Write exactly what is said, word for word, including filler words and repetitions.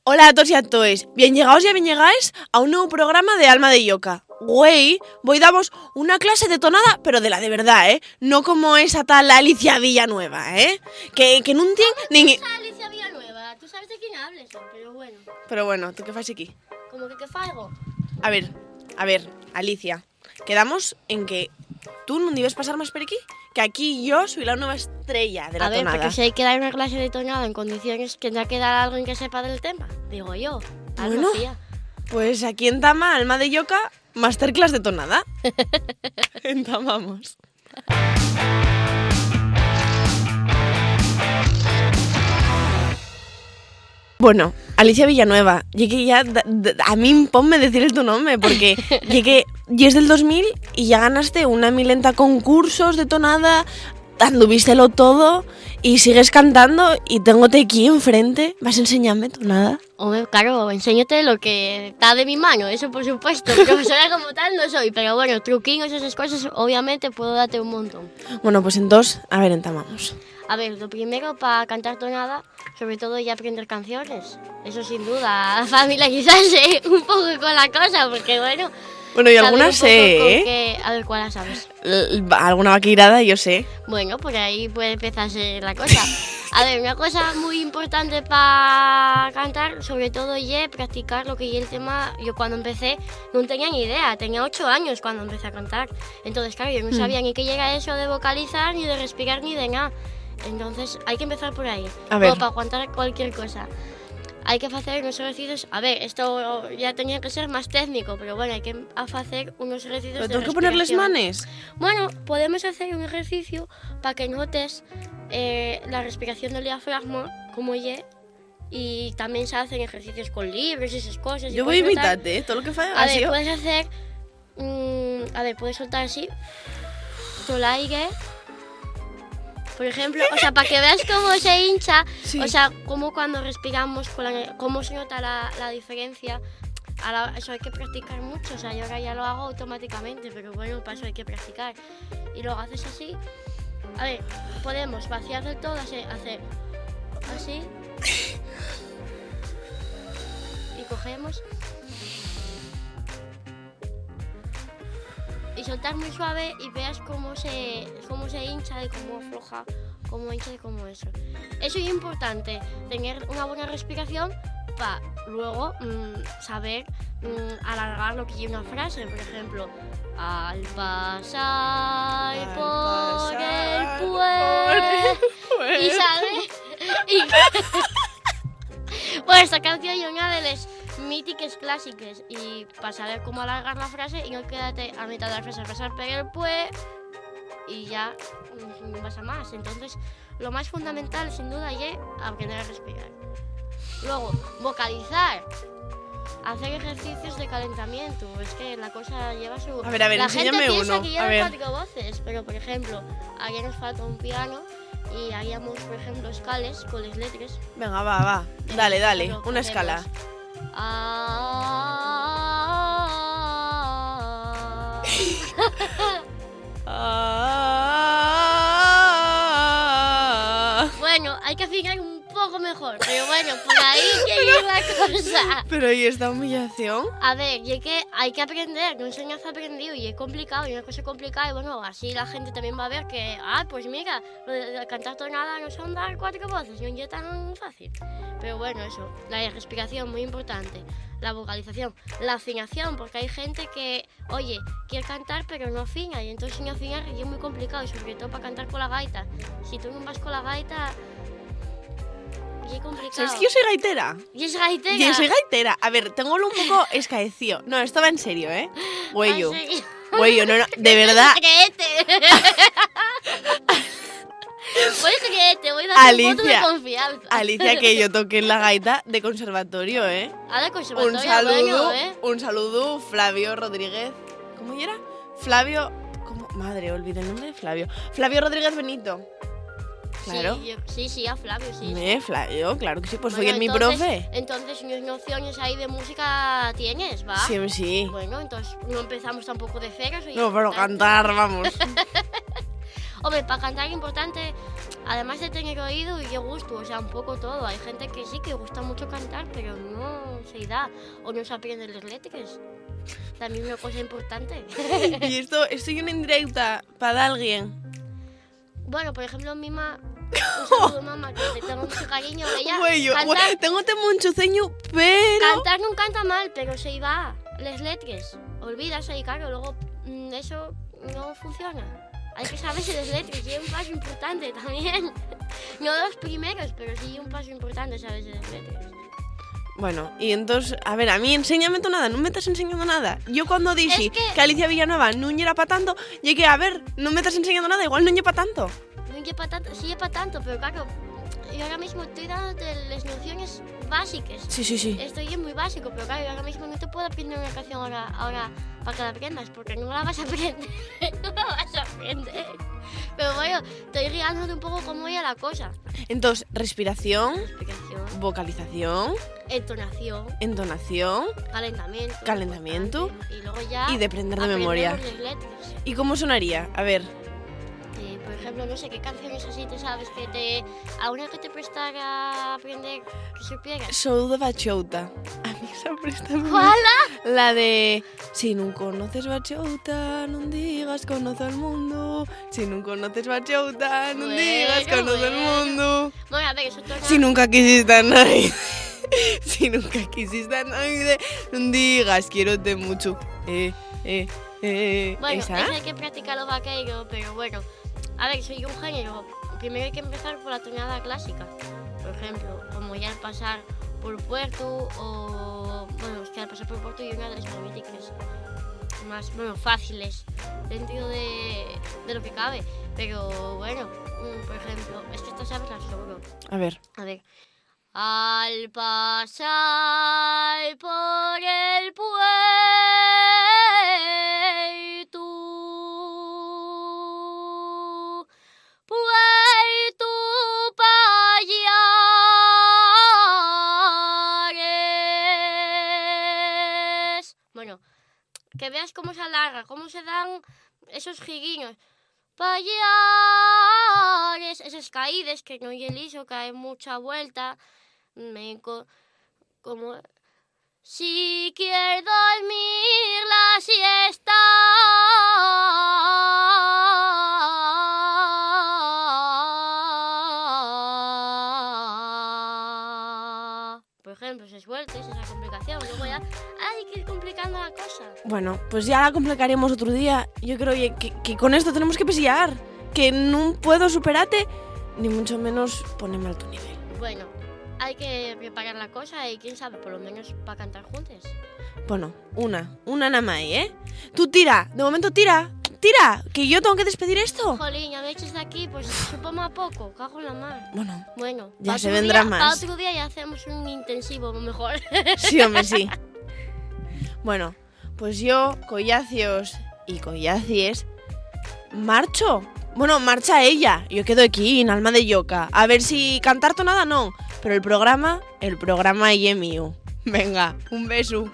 Hola a toos y a toes. Bien llegaos y bien llegaes a un nuevu programa de Alma de Lloca. Güei, voi davos una clase de tonada, pero de la de verdá, ¿eh? No como esa tal Alicia Villanueva, ¿eh? Que, que nun tien nin... Esa Alicia Villanueva, tú sabes de quién hablas, pero bueno. Pero bueno, ¿tú qué fas aquí? ¿Cómo que qué faigo? A ver, a ver, Alicia, quedamos en que tú nun debes pasar más per aquí, que aquí yo soy la nueva estrella de la tonada. A ver, porque si hai que dar una clase de tonada en condiciones, tendrá que dar alguien que sepa del tema, digo yo. Algo fía. Bueno, pues aquí entama Alma de Lloca, masterclass de tonada. Entamamos. Bueno, Alicia Villanueva, ye que ya da- da- a min ponme decir el tu nome, porque ye que yes del dos mil y ya ganaste una milenta concursos de tonada, anduvístelo todo y sigues cantando y téngote aquí enfrente. ¿Vas enseñame tonada? Home, claro, enséñote lo que ta de mi mano, eso por supuesto, profesora como tal no soy, pero bueno, truquinos, esas cosas, obviamente puedo darte un montón. Bueno, pues entós, a ver, entamamos. A ver, lo primero, pa cantar tonada, sobre todo, ya aprender canciones. Eso sin duda, familiarizarse un poco con la cosa, porque bueno, bueno, y saber alguna un poco sé, con ¿eh? Qué, a ver, ¿cuál la sabes? L- alguna vaqueirada, yo sé. Bueno, por ahí puede empezarse la cosa. A ver, una cosa muy importante pa cantar, sobre todo, ye practicar lo que ye el tema. Yo cuando empecé no tenía ni idea, tenía ocho años cuando empecé a cantar. Entonces, claro, yo no Mm. sabía ni qué era eso de vocalizar, ni de respirar, ni de nada. Entonces, hay que empezar por ahí. A ver. Como pa aguantar cualquier cosa. Hay que facer unos ejercicios. A ver, esto ya tenía que ser más técnico, pero bueno, hay que a facer unos ejercicios. ¿Pero de tengo que poner les respiración. Manes? Bueno, podemos hacer un ejercicio pa que notes, eh, la respiración del diafragma, como ye, y también se hacen ejercicios con libros y esas cosas, y yo voy a puedes soltar. Imitarte, ¿eh? Todo lo que fai. A ver, así yo puedes hacer, mm, a ver, puedes soltar así, todo el aire. Por ejemplo, o sea, pa que veas cómo se hincha, sí, o sea, como cuando respiramos, con la, cómo se nota la, la diferencia. Ahora, eso hay que practicar mucho, o sea, yo ahora ya lo hago automáticamente, pero bueno, para eso hay que practicar. Y luego haces así. A ver, podemos vaciar del todo, hacer, hacer así. Y cogemos. Y soltar muy suave y veas cómo se, cómo se hincha y cómo afloja, cómo hincha y cómo eso. Eso es importante, tener una buena respiración pa luego, mm, saber, mm, alargar lo que ye una frase. Por ejemplo, al pasar por el puerto. Y sabe, y pues esta canción es una de las míticas clásicas y pa saber cómo alargar la frase y no quedarte a mitad de la frase, pasar por el pue y ya, mm, no pasa más. Entonces, lo más fundamental, sin duda, ye aprender a respirar. Luego, vocalizar. Hacer ejercicios de calentamiento. Es que la cosa lleva su... A ver, a ver, la gente enséñame piensa uno. Que lleva cuatro voces, pero, por ejemplo, ayer nos falta un piano y haríamos, por ejemplo, escales con las letras. Venga, va, va. Dale, dale, una escala. Ah. Bueno, hay que afinar un poco mejor, pero bueno, por ahí que ir la cosa. Pero, ¿y esta humillación? A ver, y es que hay que aprender, no se nace aprendido y es complicado, y una cosa complicada, y bueno, así la gente también va a ver que, ah, pues mira, lo de, de cantar tonada no son dar cuatro voces, no es tan fácil. Pero bueno, eso, la respiración, muy importante, la vocalización, la afinación, porque hay gente que, oye, quiere cantar pero no afina, y entonces sin afinar es muy complicado, y sobre todo para cantar con la gaita. Si tú no vas con la gaita, es complicado. ¿Sabes que yo soy gaitera? Y es gaitera. Yo soy gaitera. A ver, tengo un poco escaecio. No, esto va en serio, ¿eh? Güeyo. Ah, sí. Güeyo, no, no, de verdad. Creete. Voy a creerte, voy a darte un voto de confianza. Alicia, que yo toqué en la gaita de conservatorio, ¿eh? Ah, de conservatorio, un saludo, bueno, ¿eh? Un saludo, Flavio Rodríguez. ¿Cómo era? Flavio, ¿cómo? Madre, olvidé el nombre de Flavio. Flavio Rodríguez Benito. Claro. Sí, yo, sí, sí, a Flavio, sí. Me, sí. Flavio, claro que sí, pues bueno, fue el mi entonces, profe. Entonces, unas nociones ahí de música tienes, ¿va? Sí, sí. Bueno, entonces no empezamos tampoco de ceros. No, pero cantar, vamos. Home, pa cantar ye importante, además de tener oído, ye gustu, o sea, un poco todo. Hai gente que sí que gusta mucho cantar, pero no se-y da, o no s'aprende les letres. Tamién una cosa importante. Y esto, esto ye una indirecta pa dalguien. Bueno, por ejemplo, mi ma, un saludo, mama, que te tengo mucho cariño, ella. Güeyo, cantar, güe-, tengo te muncho ceñu, pero cantar nun canta mal, pero se-y va les letres. Olvídase, y claro, luego, mm, eso no funciona. Hai que sabese les letres, y es un paso importante también. No los primeros, pero sí un paso importante sabese les letres. Bueno, y entós, a ver, a mí enséñame tú nada, nun me tas enseñando nada. Yo cuando dixi Es que que Alicia Villanueva nun yera pa tanto, ye que, a ver, nun me tas enseñando nada, igual nun ye pa tanto. Nun ye pa tanto, sí ye pa tanto, pero claro, yo ahora mismo estoy dándote les nociones básicas. Sí, sí, sí. Esto ye muy básico, pero claro, yo ahora mismo no te puedo aprender una canción ahora, ahora pa que la aprendas, porque no la vas a aprender. No la vas a aprender. Pero bueno, estoy guiándote un poco cómo iba la cosa. Entós, respiración, Respiración, vocalización, entonación, entonación, calentamiento, calentamiento importante, y luego ya y deprender de memoria. Aprendemos les letras. ¿Y cómo sonaría? A ver. Eh, por ejemplo, no sé, ¿qué canciones así te sabes que te, alguna que te prestara a aprender que supieras? Sou de Bachouta. A mí esa presta. ¿Cuál? La de "Si nun conoces Bachouta, nun digas conozo el mundo. Si nun conoces Bachouta, nun digas Bueno, conozo el bueno. mundo. Bueno, a ver, eso torna Si nunca quisiste a nadie, si nunca quisiste a nadie, nun digas quiérote mucho". Eh, eh, eh, Bueno, esa. Eso hay que practicarlo vaqueiro, pero bueno. A ver, soy un género. Primero hay que empezar por la tonada clásica. Por ejemplo, como ya al pasar por puerto o, bueno, es que al pasar por puerto y una de las más míticas, más, bueno, fáciles dentro de, de lo que cabe. Pero bueno, mm, por ejemplo, es que estas sabes las seguro. A ver. A ver. Al pasar por el puerto, puerto Payares. Bueno, que veas cómo se alarga, cómo se dan esos giriños. Payares, eses caídes, que no ye liso, que hai mucha vuelta, me co-, como, si quier dormir la siesta. Por ejemplo, ses vueltes, esa complicación. Luego ya hay que ir complicando la cosa. Bueno, pues ya la complicaremos otro día. Yo creo que, que, que con esto tenemos que pesiar. Que nun puedo superate, ni mucho menos poneme al tu nivel. Bueno, hay que preparar la cosa y quién sabe, por lo menos pa cantar juntes. Bueno, una, una namái, ¿eh? Tú tira, de momento tira, tira, que yo tengo que despedir esto. Jolín, ya me eches de aquí, pues supoma poco, cago en la mar. Bueno, Bueno, ya pa se otro vendrá día, pa más. Otro día ya hacemos un intensivo, mejor. Sí, home, sí. Bueno, pues yo, collacios y collacies, marcho. Bueno, marcha ella, yo quedo aquí, en alma de lloca. A ver si cantar tonada non, pero el programa, el programa ye míu. Venga, un besu.